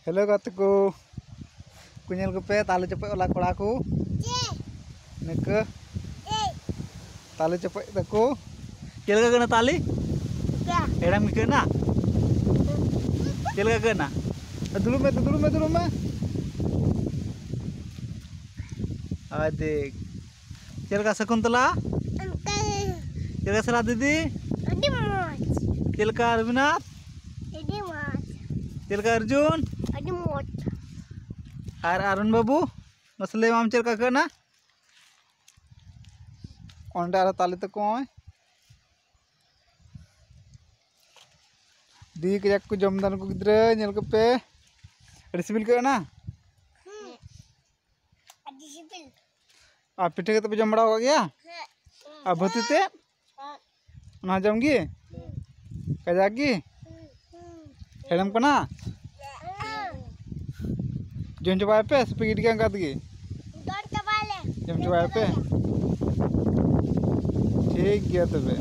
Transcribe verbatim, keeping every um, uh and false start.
Hello ᱜᱟᱛᱮ ᱠᱚ, ᱠᱚ ᱧᱮᱞ ᱠᱚᱯᱮ, ᱛᱟᱞᱮ ᱪᱚᱯᱚᱡ ᱚᱞᱟ ᱠᱚᱲᱟ ᱠᱚ᱾ ᱱᱤᱠᱟᱹ ᱛᱟᱞᱮ ᱪᱚᱯᱚᱡ ᱫᱟᱠᱚ᱾ ᱪᱮᱫ ᱞᱮᱠᱟ ᱠᱟᱱᱟ ᱛᱟᱞᱮ? ᱦᱮᱲᱮᱢ ᱜᱮ ᱟᱹᱭᱠᱟᱹᱜ ᱠᱟᱱᱟ? ᱪᱮᱫ ᱞᱮᱠᱟ ᱟᱹᱭᱠᱟᱹᱜ ᱠᱟᱱᱟ? ᱫᱩᱲᱩᱵ ᱢᱮ, ᱫᱩᱲᱩᱵ ᱢᱮ, ᱫᱩᱲᱩᱵ ᱢᱮ᱾ ᱟᱨ ᱫᱮᱠᱷ, ᱪᱮᱫ ᱞᱮᱠᱟ ᱥᱟᱹᱠᱩᱱᱛᱚᱞᱟ? ᱚᱱᱠᱟ ᱜᱮ᱾ ᱪᱮᱫ ᱞᱮᱠᱟ ᱥᱟᱞᱟ ᱫᱤᱫᱤ? ᱟᱹᱰᱤ ᱢᱚᱡᱽ᱾ ᱪᱮᱫ ᱞᱮᱠᱟ ᱨᱚᱵᱤᱱᱟᱛᱷ? ᱟᱹᱰᱤ ᱢᱚᱡᱽ᱾ ᱪᱮᱫ ᱞᱮᱠᱟ ᱚᱨᱡᱩᱱ? ᱟᱹᱰᱤ ᱢᱚᱡᱽ᱾ ᱟᱨ ᱟᱨᱩᱱ ᱵᱟᱹᱵᱩ, ᱢᱟᱥᱮ ᱞᱟᱹᱭ ᱢᱮ ᱟᱢ ᱪᱮᱫ ᱞᱮᱠᱟ ᱟᱹᱭᱠᱟᱹᱜ ᱠᱟᱱᱟ? ᱚᱸᱰᱮ ᱟᱨᱚ ᱛᱟᱞᱮ ᱛᱟᱠᱚ ᱱᱚᱜᱼᱚᱭ ᱟᱹᱰᱤ ᱠᱟᱡᱟᱠ ᱠᱚ ᱡᱚᱢ ᱮᱫᱟ ᱱᱩᱠᱩ ᱜᱤᱫᱽᱨᱟᱹ, ᱧᱮᱞ ᱠᱚᱯᱮ᱾ ᱟᱹᱰᱤ ᱥᱤᱵᱤᱞ ᱟᱹᱭᱠᱟᱹᱜ ᱠᱟᱱᱟ? ᱦᱩᱸ᱾ ᱟᱹᱰᱤ ᱥᱤᱵᱤᱞ᱾ ᱟᱨ ᱯᱤᱴᱷᱟᱹ ᱠᱟᱛᱮ ᱯᱮ ᱡᱚᱢ ᱵᱟᱲᱟ ᱟᱠᱟᱫ ᱜᱮᱭᱟ? ᱦᱮᱸ᱾ ᱟᱨ ᱵᱷᱟᱹᱛᱤ ᱛᱮ? ᱦᱮᱸ᱾ ᱚᱱᱟ ᱡᱚᱢ ᱜᱮ? ᱦᱩᱸ᱾ ᱠᱟᱡᱟᱠ ᱜᱮ? ᱦᱩᱸ, ᱦᱩᱸ᱾ ᱦᱮᱲᱮᱢ ᱠᱟᱱᱟ? ᱦᱮᱸ᱾ ᱡᱚᱢ ᱪᱟᱵᱟᱭ ᱯᱮ, ᱥᱮ ᱯᱮ ᱜᱤᱰᱤ ᱠᱟᱜᱼᱟ ᱚᱱᱠᱟ ᱛᱮᱜᱮ? ᱡᱚᱢ ᱪᱟᱵᱟᱭᱟᱞᱮ᱾ ᱡᱚᱢ ᱪᱟᱵᱟᱭ ᱯᱮ? ᱴᱷᱤᱠ ᱜᱮᱭᱟ ᱛᱚᱵᱮ᱾